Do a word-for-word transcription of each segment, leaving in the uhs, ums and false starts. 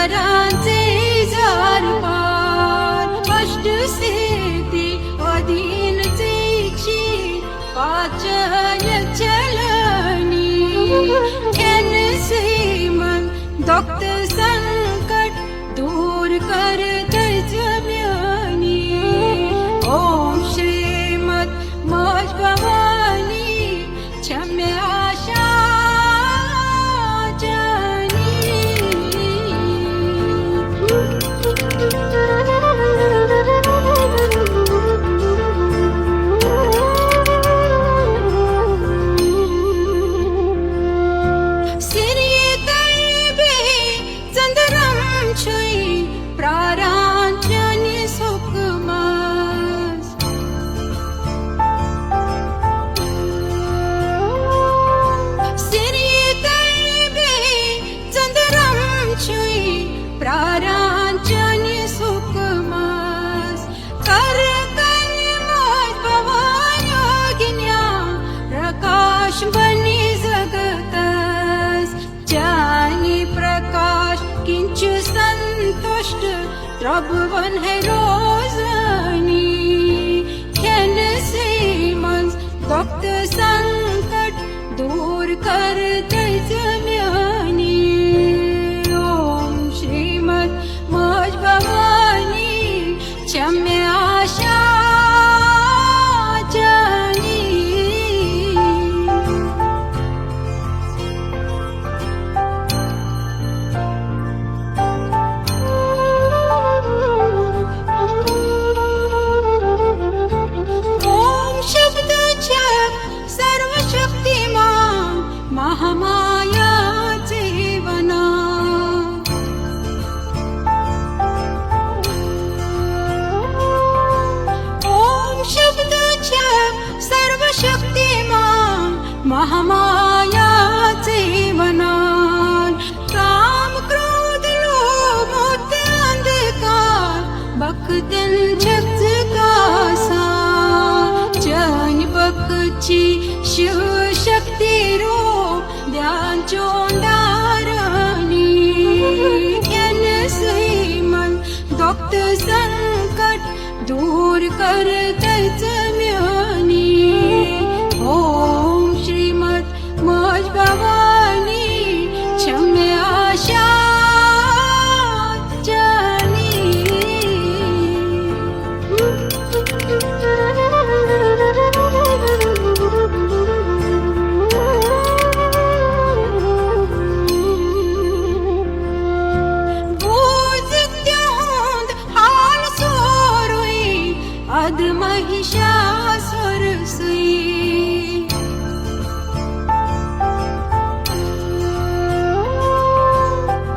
کران ژے زار پار، کشٹ سۭتی ادیٖن ژے چھی پاچان چلانی۔ کھٮ۪نہٕ سٕے منٛز دۄکھ تہٕ سنکٹ دوٗر کر تٔژ میٲنی۔ اوم شرٛیٖمت ماج بھوانی چھےٚ مےٚ آشا جانی۔ سری طیبے ژٔنٛدرم چھُے پراران چٲنِس حُکمس۔ سری طیبے ژٔنٛدرم چھُے پراران چٲنِس حُکمس۔ کر کنہِ ماج بھوانی آگنیا، پرکاش بنی جگتس۔ چانی پرکاش کِنۍ چھُ سنتُشٹ، ترٛبوُن ہے روزانی۔ کھٮ۪نہٕ سٕے منٛز دۄکھ تہٕ سنکٹ دوٗر کر تٔژ میٲنی۔ اوم شرٛیٖمت ماج بھوانی چھےٚ مےٚ آشا جانی۔ اوم شبد چھےٚ سروشکتیمان مہامایا ژے ونان۔ اوم شبد چھےٚ سروشکتیمان مہامایا ژے ونان۔ کام کرودھ لوبھ موہ تہٕ اندھکار بختن چھکھ ژٕ کاسان۔ چٲنۍ بخت چھی شِو شکتی روٗپ دھیان چونڈارانی۔ کھٮ۪نہٕ سٕے منٛز دۄکھ تہٕ سنکٹ دوٗر کر تٔژ میٲنی۔ اوم شرٛیٖمت ماج بھوانی چھےٚ مےٚ آشا جانی۔ بوٗزِتھ تِہُنٛد حال سورُے، ادٕ مہِشاسُر سُے۔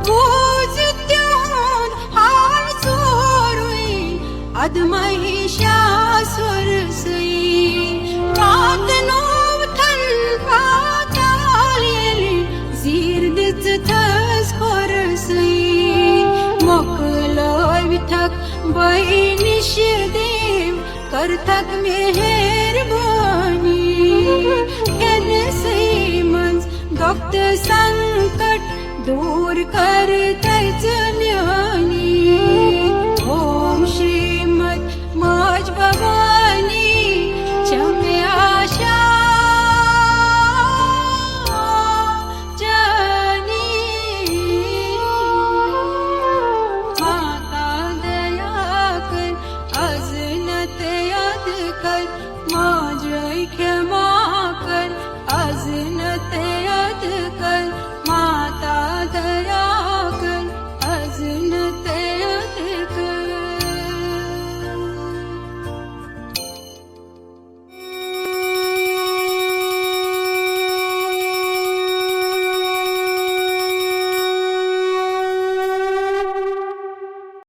بوٗزِتھ تِہُنٛد حال سورُے، ادٕ مہِشاسُر سُے۔ واتنووتھن پاتال ییٚلہِ، زیٖر دِژٕتھس کھۄرسٕے۔ مۄکلٲوتھکھ بٲے نِش دیو، کٔرتھکھ مہربٲنی۔ کھٮ۪نہٕ سٕے منٛز دۄکھ تہٕ سنکٹ دوٗر کر تٔژ